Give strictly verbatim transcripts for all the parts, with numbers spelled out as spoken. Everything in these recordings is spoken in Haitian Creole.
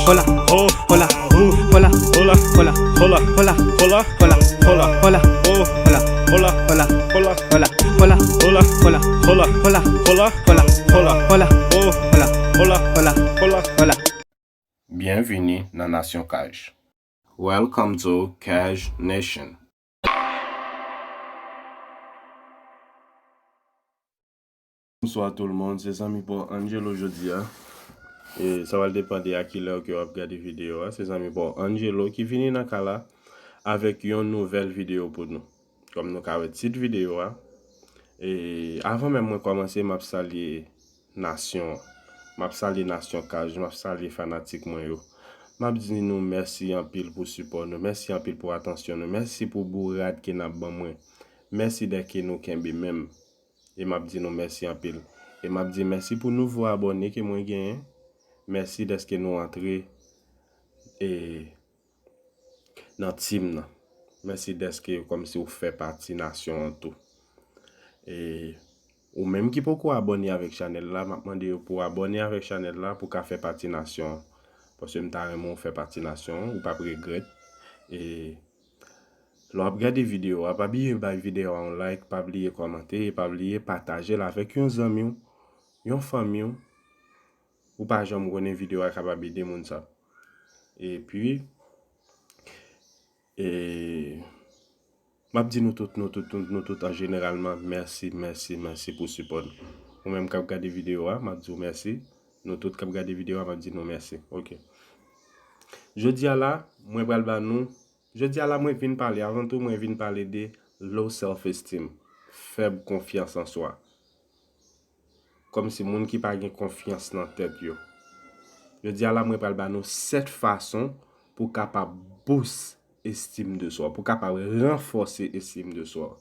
Hola, oh, hola, uh, hola, hola, hola, hola, hola, hola, hola, hola, hola, oh, hola, hola, hola, hola, hola, hola, hola, hola, hola, hola, hola, hola, hola, hola, oh, hola, hola, hola, hola, hola. Byenvini nan Nasyon Kaj. Welcome to Kaj Nation. Bonswa tout moun, se zanmi pa w Angelo jodi a. E sa pral depann de a kilè ke w ap gade videyo a. Se zanmi pa w Angelo ki vini nan kay la avèk yon nouvèl videyo pou nou. Kòm nou ka wè tit videyo a, e avan menm mwen kòmanse, m ap salye nasyon an. M ap salye Nasyon Kaj, m ap salye fanatik mwen yo. M ap di nou mèsi anpil pou sipò nou, mèsi anpil pou atansyon nou, mèsi pou bourad ke n ap ban mwen. Mèsi dèske nou kenbe menm. E m ap di nou mèsi anpil. E m ap di mèsi pou nouvo abòne ke mwen genyen. Mèsi dèske nou antre, e, nan team nan. Mèsi dèske kòmsi ou fè pati nasyon an tou. E ou menm ki poko abòne avèk chanèl la, m ap mande yo pou abòne avèk chanèl la pou ka fè pati nasyon an. Paske m ta renmen w fè pati nasyon an, ou p ap regrèt. E lè w ap gade videyo a, pa bliye bay videyo a yon like, pa bliye kòmante, e pa bliye pataje l avèk yon zanmi w, yon fanmi w. Ou pa janm konnen videyo a kapab ede moun sa. Epi, e, m ap di nou tout, nou tout, nou, nou tout an jeneralman, mèsi, mèsi, mèsi pou sipò nou. Ou menm k ap gade videyo a, m ap di w mèsi. Nou tout k ap gade videyo a, m ap di nou mèsi. Oke. Jodi a la, mwen pral ba nou, jodi a la, mwen vin pale, avan tou, mwen vin pale de low self esteem, fèb konfyans an swa. Kòmsi moun ki pa gen konfyans nan tèt yo. Jodi a la, mwen pral ba nou sèt fason pou w kapab boost estime de soi, pou w kapab ranfòse estime de soi.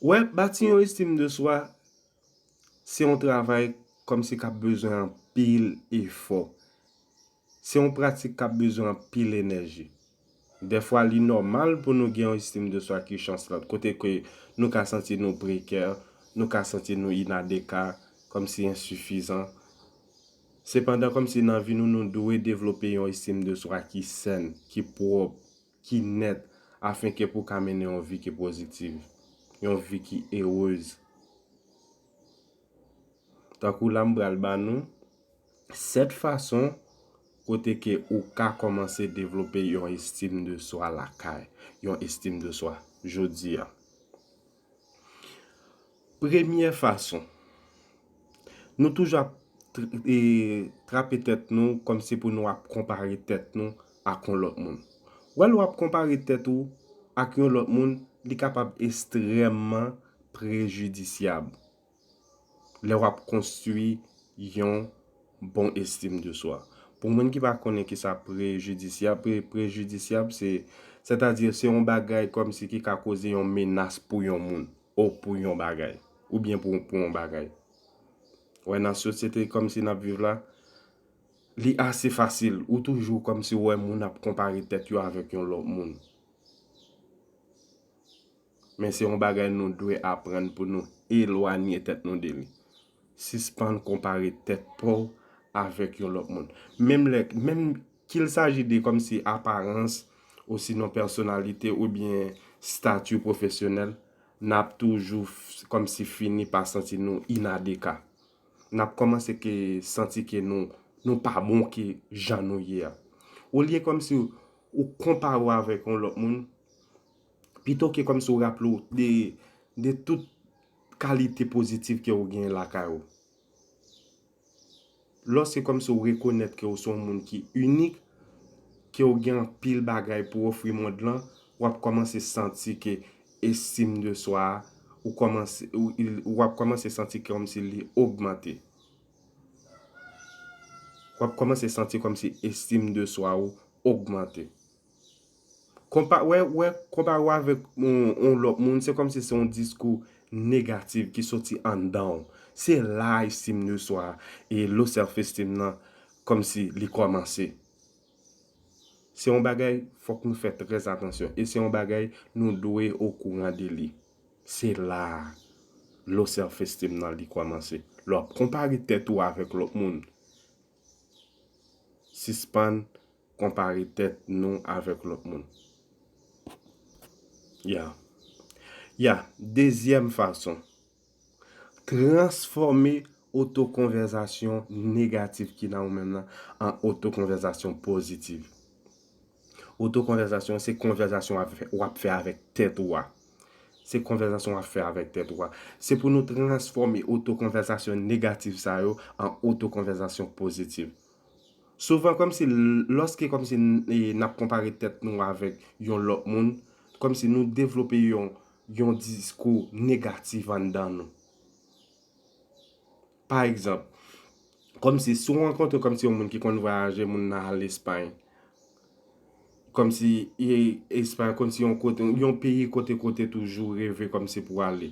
Wè, bati yon estime de soi, se yon travay kòmsi k ap bezwen anpil efò. Se yon pratik k ap bezwen anpil enèji. Dèfwa, li nòmal pou nou gen yon estime de soi ki chanselant, kote ke nou ka santi nou prekè, nou ka santi nou inadeka, kòmsi ensifizan. Sepandan, kòmsi nan vi nou, nou dwe devlope yon estime de soi ki sèn, ki pwòp, ki nèt, afenke pou w ka mennen yon vi ki pozitiv, yon vi ki erez. Tankou la, m pral ba nou sèt fason kote ke ou ka kòmanse devlope yon estime de soi lakay, yon estime de soi jodi a. Premyè fason, nou toujou ap tr-, e, trape tèt nou kòmsi pou nou ap konpare tèt nou ak yon lòt moun. Wè, lè w ap konpare tèt ou ak yon lòt moun, li kapab ekstrèmman prejidisyab. Lè w ap konstwi yon bon estime de soi. Pou moun ki pa konnen kisa prejidisyab, pre-, prejidisyab, se, sètadi, se yon bagay kòmsi ki ka koze yon menas pou yon moun, o pou yon bagay, oubyen pou, pou yon bagay. Wè, nan sosyete kòmsi n ap viv la, li ase fasil, ou toujou kòmsi w wè moun ap konpare tèt yo avèk yon lòt moun. Men se yon bagay nou dwe aprann pou nou elwanye tèt nou de li. Sispann konpare tèt pa w avèk yon lòt moun. Menm lè, menm qu'il s'agit de kòmsi aparans, osinon pèsonalite oubyen stati pwofesyonèl, n ap toujou f-, kòmsi fini pa santi nou inadeka. N ap kòmanse ke santi ke nou, nou pa bon ke jan nou ye a. Olye kòmsi ou konpare w avèk yon lòt moun, pito ke kòmsi w raple w de, de tout kalite pozitif ke w gen lakay ou. Lòske kòmsi w rekonèt ke w se yon moun ki inik, ke w gen anpil bagay pou ofri mond lan, w ap kòmanse santi ke estime de soi a, ou kòmanse, ou, w ap kòmanse santi kòmsi li ogmante. W ap kòmanse santi kòmsi estime de soi ou ogmante. Konpa-, wè, wè, konpare w avèk yon, yon lòt moun, se kòmsi se yon diskou negatif ki soti anndan w. Se la estime de soi e low self esteem nan kòmsi li kòmanse. Se yon bagay fòk nou fè trè atansyon. E se yon bagay nou dwe okouran de li. Se la low self esteem nan li kòmanse. Lè w ap konpare tèt ou avèk lòt moun. sispann konpare tèt nou avèk lòt moun. Ya. Ya, dezyèm fason. Transfòme otokonvèzasyon negatif ki nan ou menm nan an otokonvèzasyon pozitif. Otokonvèzasyon se konvèzasyon w ap fè, w ap fè avèk tèt ou a. Se konvèzasyon w ap fè avèk tèt ou a. Se pou nou transfòme otokonvèzasyon negatif sa yo an otokonvèzasyon pozitif. Souvan, kòmsi, lòske kòmsi n ap konpare tèt nou avèk yon lòt moun, kòmsi nou devlope yon, yon diskou negatif anndan nou. Pa egzanp, kòmsi si w rankontre kòmsi yon moun ki konn vwayaje, moun nan al Espay, kòmsi Espay kòmsi yon kote, yon peyi kote kote toujou reve kòmsi pou ale.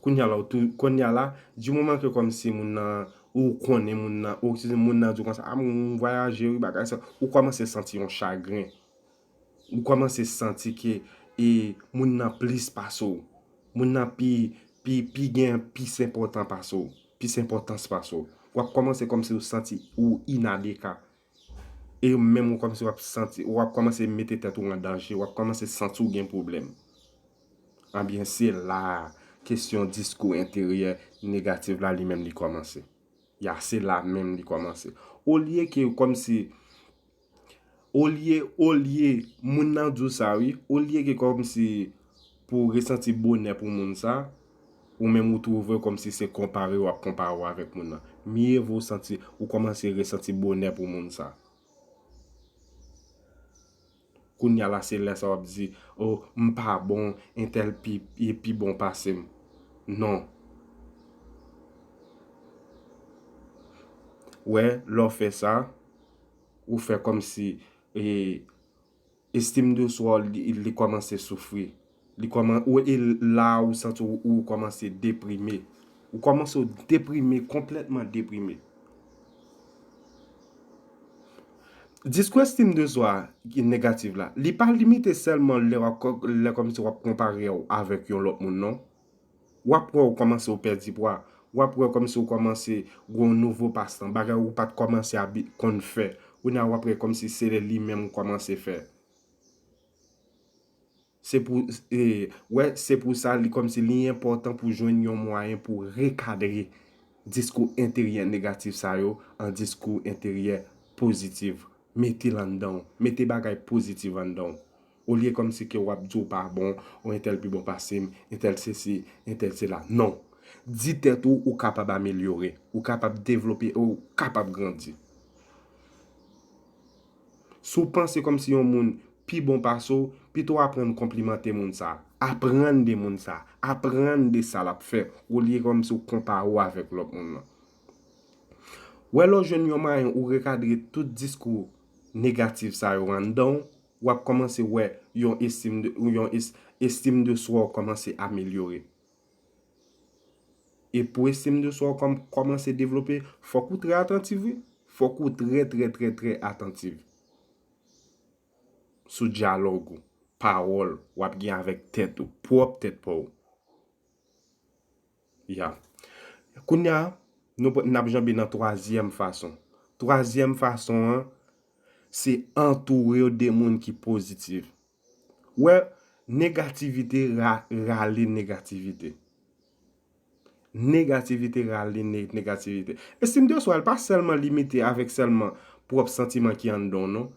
Kounye a la, ou tou, kounye a la, di moman ke kòmsi moun nan, ou konnen moun nan, ou si moun nan di w konsa, a, m vwayaje wi, bagay sa, ou kòmanse santi yon chagren. Ou kòmanse santi ke e, moun nan plis pase w. Moun nan pi, pi, pi gen, pi enpòtan pase w. Pi enpòtans pase w. W ap kòmanse kòmsi w santi ou inadeka. E menm ou kòmsi w ap santi, w ap kòmanse mete tèt ou an danje, w ap kòmanse santi w gen pwoblèm. Anbyen, se la a kesyon diskou enteryè negatif la li menm li kòmanse. Ya, se la menm li kòmanse. Olye ke kòmsi, olye, olye, moun nan di w sa wi, olye ke kòmsi pou w resanti bonè pou moun sa, ou menm ou twouve w kòmsi se konpare w ap konpare w avèk moun nan. Mye vo w santi, ou kòmanse resanti bonè pou moun sa. Kounye a la, se lè sa w ap di, o, m pa bon, entèl pi, pi bon pase m. Non. Wè, lè w fè sa, ou fè kòmsi, e, estim de swa w, li, li kòmanse soufri. Li kòman, ou, e la ou santi w, ou kòmanse deprime. Ou kòmanse w deprime, konplètman deprime. Diskou estim de swa ki negatif la, li pa limite sèlman lè w ap kò-, lè kòmsi w ap konpare w avèk yon lòt moun, non. W ap wè w kòmanse w pèdi pwa. W ap wè kòmsi w kòmanse gen yon nouvo pastan, bagay ou pa t kòmanse abi-, konn fè. Kounye a w ap wè kòmsi se li menm ou kòmanse fè. Se pou, e, wè, se pou sa, li kòmsi li enpòtan pou jwenn yon mwayen pou rekadre diskou enteryè negatif sa yo an diskou enteryè pozitif. Mete l anndan w. Mete bagay pozitif anndan w. Olye kòmsi ke w ap di w pa bon, o entèl pi bon pase m, entèl sesi, entèl sela. Non. Di tèt ou, ou kapab amelyore, ou kapab devlope, ou kapab grandi. Si w panse kòmsi yon moun pi bon pase w, pito w aprann konplimante moun sa. Aprann de moun sa. Aprann de sa l ap fè, olye kòmsi w konpare w avèk lòt moun nan. Wè, lè w jwenn yon mwayen ou rekadre tout diskou negatif sa yo anndan w, w ap kòmanse wè yon estim de, yon es-, estim de swa w kòmanse amelyore. E pou estim de swa w kòm-, kòmanse devlope, fòk ou trè atantif, wi. Fòk ou trè, trè, trè, trè atantif sou dyalòg ou, pawòl w ap gen avèk tèt ou, pwòp tèt pa w. Ya. Kounye a, nou p-, n ap janbe nan twazyèm fason. Twazyèm fason an, se antoure w de moun ki pozitif. Wè, negativite ra-, rale negativite. Negativite rale ne-, negativite. Estim de swa, l pa sèlman limite avèk sèlman pwòp santiman ki anndan w, non.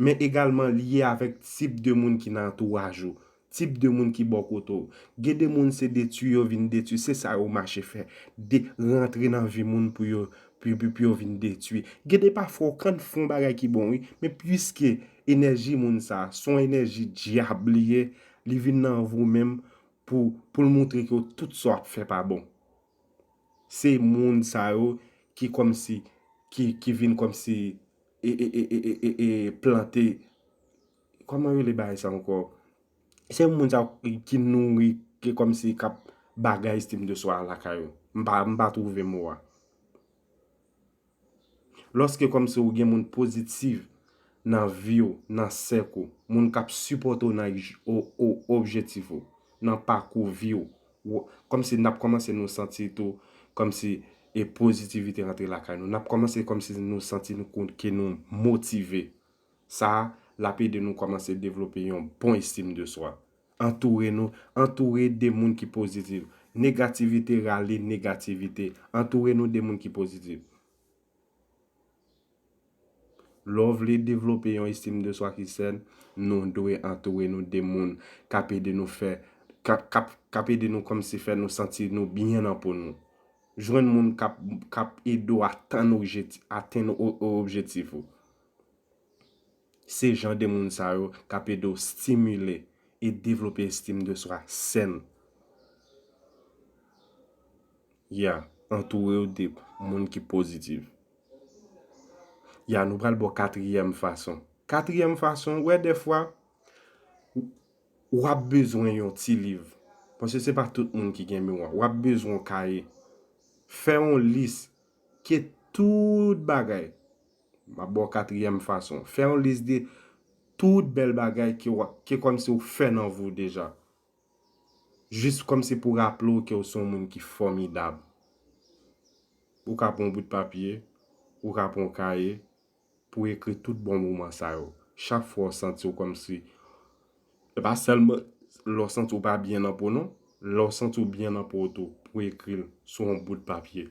Men egalman lye avèk tip de moun ki nan antouraj ou, tip de moun ki bò kote w. Gen de moun se detwi yo vin detwi, se sa yo mache fè. De, rantre nan vi moun pou yo, pou, pou, pou yo vin detwi. Gen de pafwa w konn fè yon bagay ki bon, wi, men piske enèji moun sa, se yon enèji dyab li ye, li vin nan vi w menm pou, pou l montre ke tout sa w ap fè pa bon. Se moun sa yo ki kòmsi, ki, ki vin kòmsi, e, e, e, e, e, e, e, plante, kòman yo rele bagay sa ankò? Se moun sa yo ki nouri, ki kòmsi k ap bagay estim de swa lakay yo. M pa, m pa twouve mo a. Lòske kòmsi ou gen moun pozitif nan vi w, nan sèk ou, moun k ap sipòte w nan j-, o-, o-, objektif ou, nan pakou vi w, w-, kòmsi n ap kòmanse nou santi tou, kòmsi e pozitivite rantre lakay nou. N ap kòmanse kòmsi nou santi nou ke nou motive. Sa a, l ap ede nou kòmanse devlope yon bon estim de swa. Antoure nou, antoure de moun ki pozitif. Negativite rale negativite. Antoure nou de moun ki pozitif. Lè w vle devlope yon estim de swa ki sèn, nou dwe antoure nou de moun k ap ede nou fè, k ap, k ap, k ap ede nou kòmsi fè nou santi nou byen nan po nou. Jwenn moun k ap, k ap ede w atann objekti-, atenn o-, o-, objektif ou. Se jan de moun sa yo k ap ede w stimile e devlope estim de swa sèn. Ya, antoure w de moun ki pozitif. Ya, nou pral ba w katriyèm fason. Katriyèm fason, wè, dèfwa, w ap bezwen yon ti liv. Paske se pa tout moun ki gen memwa. W ap bezwen yon kaye. Fè yon lis ke tout bagay. M ap ba w katriyèm fason. Fè yon lis de tout bèl bagay ke w, ke kòmsi w fè nan vi w deja. Jis kòmsi pou raple w ke w se yon moun ki fòmidab. Ou ka pran yon bout papye, ou ka pran yon kaye, pou w ekri tout bon moman sa yo. Chak fwa w santi w kòmsi, e pa sèlman lè w santi w pa byen nan po non, lè w santi w byen nan po w tou, pou w ekri l sou yon bout papye.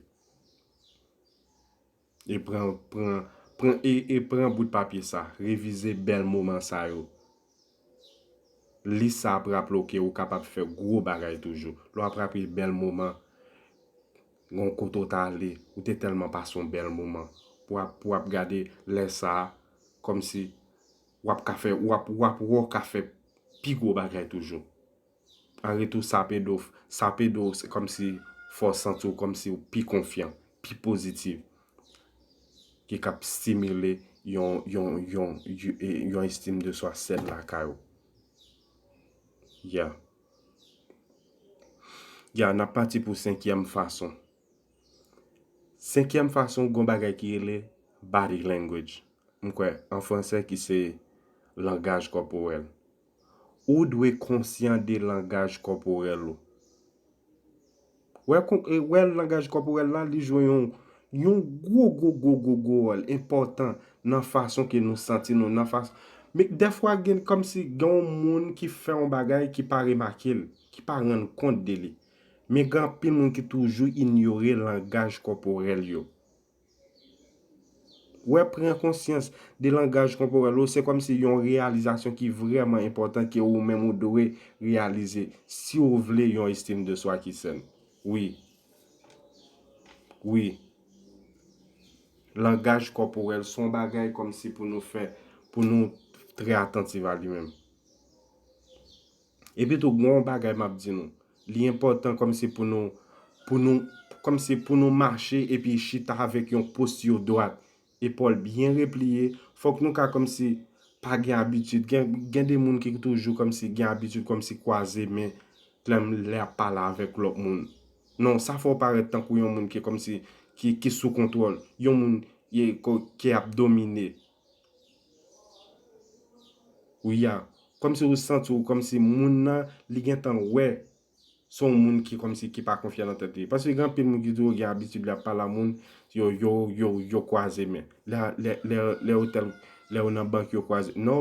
E pran, pran, pran, e, e pran bout papye sa, revize bèl moman sa yo. Lis sa ap raple w ke ou kapab fè gwo bagay toujou. Lè w ap raple bèl moman, gon kote w t ale, ou te tèlman pase yon bèl moman. Pou w ap, pou w ap gade lè sa a, kòmsi w ap ka fè, w ap, w ap wè w ka fè pi gwo bagay toujou. An retou, sa ap ede w, sa ap ede w, se kòmsi fè w santi w kòmsi w pi konfyan, pi pozitif, ki k ap stimile yon, yon, yon, yon, e, yon estim de swa sèn lakay ou. Ya. Ya, n ap pati pou senkyèm fason. Senkyèm fason, gon bagay ki rele body language. M kwè, an fransè, ki se langaj kòporèl. Ou dwe konsyan de langaj kòporèl ou. Wè, kon-, e, wè, langaj kòporèl la, li jwe yon, yon gwo, gwo, gwo, gwo, gwo wòl enpòtan nan fason ke nou santi nou, nan fason, men dèfwa gen kòmsi gen yon moun ki fè yon bagay ki pa remake l, ki pa rann kont de li. Men gen anpil moun ki toujou inyore langaj kòporèl yo. Wè, pran konsyans de langaj kòporèl ou, se kòmsi yon reyalizasyon ki vrèman enpòtan ke ou menm ou dwe reyalize si ou vle yon estim de swa ki sèn. Wi. Wi. Langaj kòporèl se yon bagay kòmsi pou nou fè, pou nou trè atantif a li menm. Epi tou, gen yon bagay m ap di nou. Li enpòtan kòmsi pou nou, pou nou, kòmsi pou nou mache epi chita avèk yon posti dwat, epòl byen repliye. Fòk nou ka kòmsi pa gen abitid. Gen, gen de moun ki toujou kòmsi gen abitid kòmsi kwaze men lè, lè y ap pale avèk lòt moun. Non, sa fè w parèt tankou yon moun ki kòmsi, ki, ki sou kontwòl. Yon moun ye, ko-, ki ap domine. Wi a, kòmsi ou santi w, kòmsi moun nan, li gentan wè se yon moun ki kòmsi ki pa konfyan nan tèt li. Paske gen anpil moun ki toujou gen abitid lè y ap pale a moun, yo, yo, yo, yo kwaze men. Lè, lè, lè, lè yo tèl, lè yo nan bank, yo kwaze. No.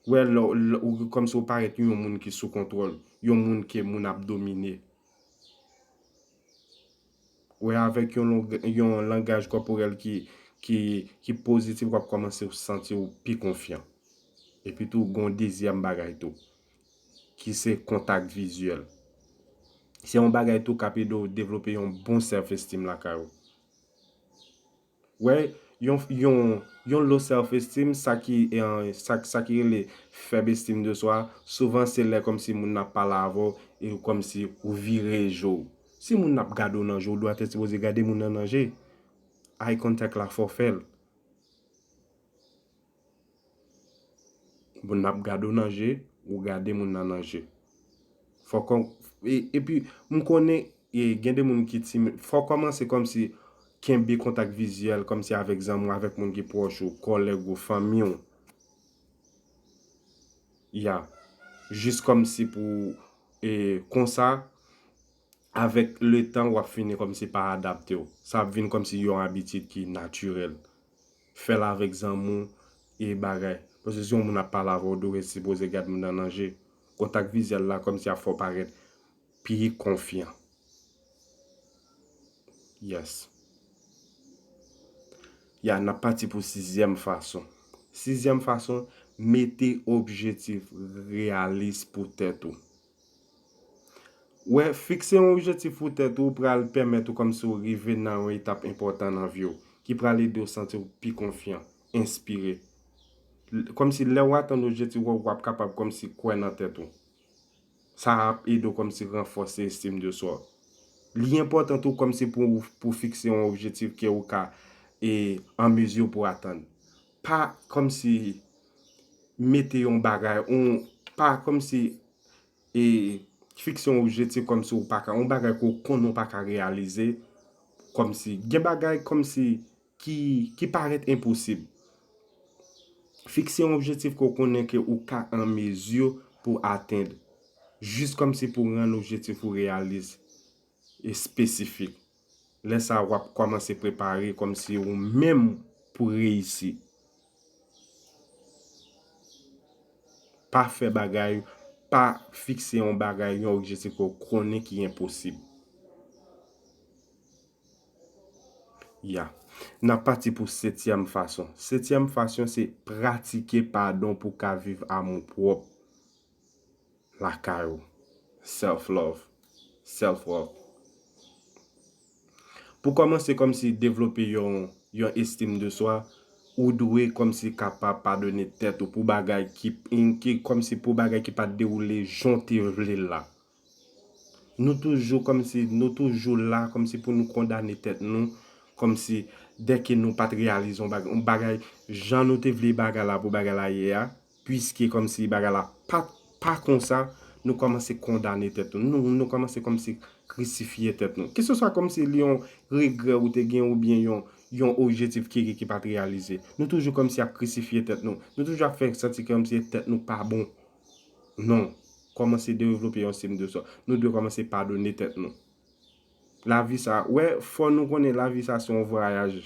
Wè, lè, lè, ou, kòmsi ou parèt yon moun ki sou kontwòl, yon moun ke moun ap domine. Wè, avèk yon long-, yon langaj kòporèl ki, ki, ki pozitif, w ap kòmanse w santi w pi konfyan. Epi tou, gen yon dezyèm bagay tou, ki se kontak vizyèl. Se yon bagay tou k ap ede w devlope yon bon self esteem lakay ou. Wè, yon, yon, yon low self esteem, sa ki, eh, sa, sa ki rele fèb estim de swa, souvan se lè kòmsi moun nan ap pale avè w e kòmsi ou vire je w. Si moun nan ap gade w nan je, ou dwa te sipoze gade moun nan nan je. Eye contact la, fò w fè l. Moun nan ap gade w nan je, ou gade moun nan nan je. Fò kò-, e, epi, m konnen, e, gen de moun ki timid. Fò w kòmanse kòmsi kenbe kontak vizyèl, kòmsi avèk zanmi w, avèk moun ki pwòch ou, kòlèg ou, fanmi w. Ya. Jis kòmsi pou, e, konsa, avèk letan, w ap fini kòmsi pa adapte w. Sa ap vin kòmsi yon abitid ki natirèl. Fè l avèk zanmi w e bagay. Paske si yon moun ap pale avè w, w dwe sipoze gad moun nan nan je. Kontak vizyèl la kòmsi ap fè w parèt pi konfyan. Yes. Ya, n ap pati pou sizyèm fason. Sizyèm fason, mete objektif reyalis pou tèt ou. Wè, fikse yon objektif pou tèt ou pral pèmèt ou kòmsi w rive nan yon etap enpòtan nan vi w, ki pral ede w santi w pi konfyan, enspire. L- Kòmsi lè w atenn objektif ou, w ap kapab kòmsi kwè nan tèt ou. Sa ap ede w kòmsi ranfòse estim de swa. Li enpòtan tou kòmsi pou, pou fikse yon objektif ke ou ka e an mezi pou atann. Pa kòmsi mete yon bagay, on, pa kòmsi e fikse yon objektif kòmsi ou pa ka, yon bagay ke w konnen ou pa ka reyalize, kòmsi, gen bagay kòmsi ki, ki parèt enposib. Fikse yon objektif ke w konnen ke ou ka an mezi pou atenn, jis kòmsi pou rann objektif ou reyalis, espesifik. Lè sa a, w ap kòmanse prepare kòmsi ou menm pou reyisi. Pa fè bagay, pa fikse yon bagay, yon objektif ke w konnen ki enposib. Ya. N ap pati pou setyèm fason. Setyèm fason se pratike padon pou w ka viv amou pwòp lakay ou. Self love. Self worth. Pou kòmanse kòmsi devlope yon, yon estim de swa, ou dwe kòmsi kapab padone tèt ou pou bagay ki, ki kòmsi pou bagay ki pa t dewoule jan w te vle l la. Nou toujou kòmsi, nou toujou la kòmsi pou nou kondane tèt nou, kòmsi dèke nou pa t reyalize yon bagay, yon bagay jan nou te vle bagay la pou bagay la ye a, piske kòmsi bagay la pa, pa konsa, nou kòmanse kondane tèt nou. Nou, nou kòmanse kòmsi krisifye tèt nou. Keseswa kòmsi li yon regrè ou te gen oubyen yon, yon objektif ke, ke, ki pa t reyalize. Nou toujou kòmsi ap krisifye tèt nou. Nou toujou ap fè santi kòmsi tèt nou pa bon. Non. Kòmanse devlope yon estim de swa. Nou dwe kòmanse padone tèt nou. Lavi sa, wè, fò nou konnen lavi sa se yon vwayaj.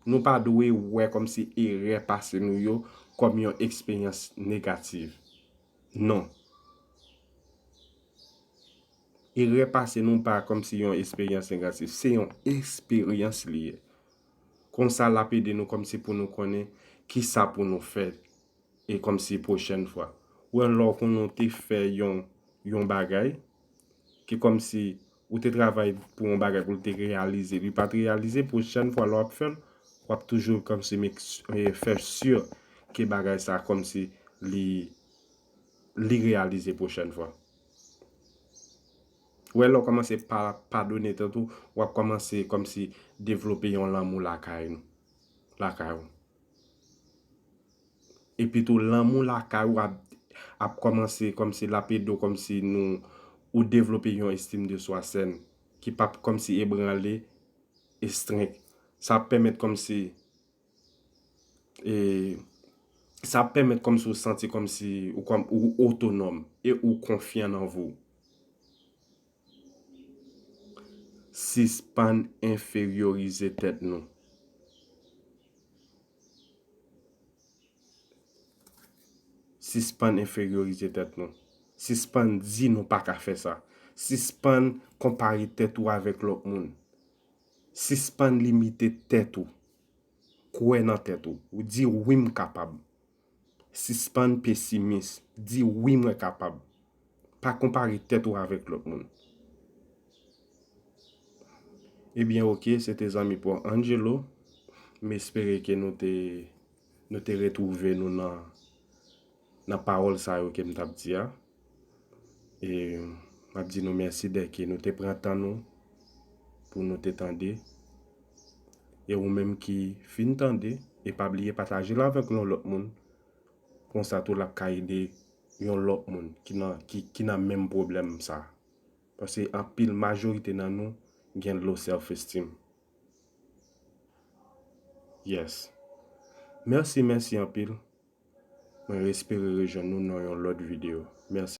Nou pa dwe wè kòmsi erè pase nou yo kòm yon eksperyans negatif. Non. Erè pase nou pa kòmsi yon eksperyans negatif. Se yon eksperyans li ye. Konsa, l ap ede nou kòmsi pou nou konnen kisa pou nou fè e kòmsi pwochèn fwa. Ou wè, lè w konnen w te fè yon, yon bagay, ki kòmsi ou te travay pou yon bagay pou l te reyalize, li pa t reyalize, pwochèn fwa lè w ap fè l, w ap toujou kòmsi make s- e, fè si ke bagay sa kòmsi li, li reyalize pwochèn fwa. Ou wè, lè w kòmanse pa, padone tèt ou, w ap kòmanse kòmsi devlope yon lanmou lakay nou, lakay ou. Epi tou, lanmou lakay ou ap, ap kòmanse kòmsi l ap ede w kòmsi nou, ou devlope yon estim de swa sèn, ki p ap kòmsi ebranle estrenk. Sa ap pèmèt kòmsi, e, sa ap pèmèt kòmsi ou santi kòmsi ou kòm, ou otonòm e ou konfyan nan vi w. Sispann enferyorize tèt nou. Sispann enferyorize tèt nou. Sispann di nou pa ka fè sa. Sispann konpare tèt ou avèk lòt moun. Sispann limite tèt ou. Kwè nan tèt ou. Ou di wi, m kapab. Sispann pesimis. Di wi, mwen kapab. Pa konpare tèt ou avèk lòt moun. Ebyen, oke, se te zanmi pa w Angelo. M espere ke nou te, nou te retwouve nou nan, nan pawòl sa yo ke m t ap di a. E m ap di nou mèsi dèke nou te pran tan nou pou nou te tande. E ou menm ki fin tande, e pa bliye pataje l avèk yon lòt moun. Konsa tou l ap ka ede yon lòt moun ki nan, ki, ki nan menm pwoblèm sa. Paske anpil, majorite nan nou gen low self esteem. Yes. Mèsi, mèsi anpil. Mwen espere rejwenn nou nan yon lòt videyo. Mèsi.